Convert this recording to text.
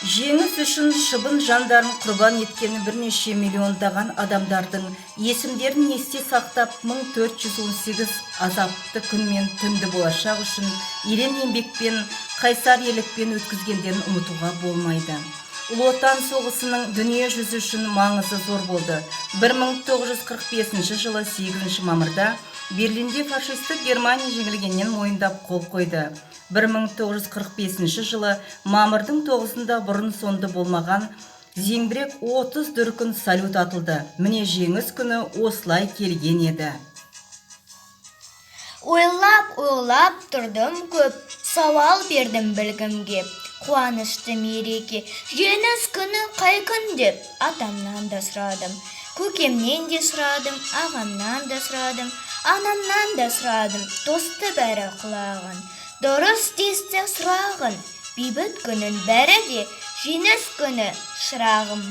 Жеңіс үшін шыбын жандарын құрбан еткен бірнеше миллиондаған адамдардың есімдерін есте сақтап, 1418 азапты күн мен түнді болашақ үшін ерен еңбекпен, қайсар ерлікпен өткізгендерін ұмытуға болмайды. Ұлы Отан соғысының дүние жүзі үшін маңызы зор болды. 1945 жылы 8 мамырда Берлинде фашистік Германия жеңілгенін мойындап, қол қойды. 1945 жылы мамырдың 9-ында бұрын соңды болмаған зеңбірек 30 дүркін салют атылды. Міне, жеңіс күні осылай келген еді. Ойлап, ойлап тұрдым көп, сауал бердім білгім кеп. Қуанышты мереке, жеңіс күні қай күн деп атамнан да сұрадым, көкемнен де сұрадым, ағамнан да сұрадым, анамнан да сұрадым. Тосты бәрі құлағын, дұрыс десті сұрағын. Бейбіт күнін бәрі де, жеңіс күні, шырағым.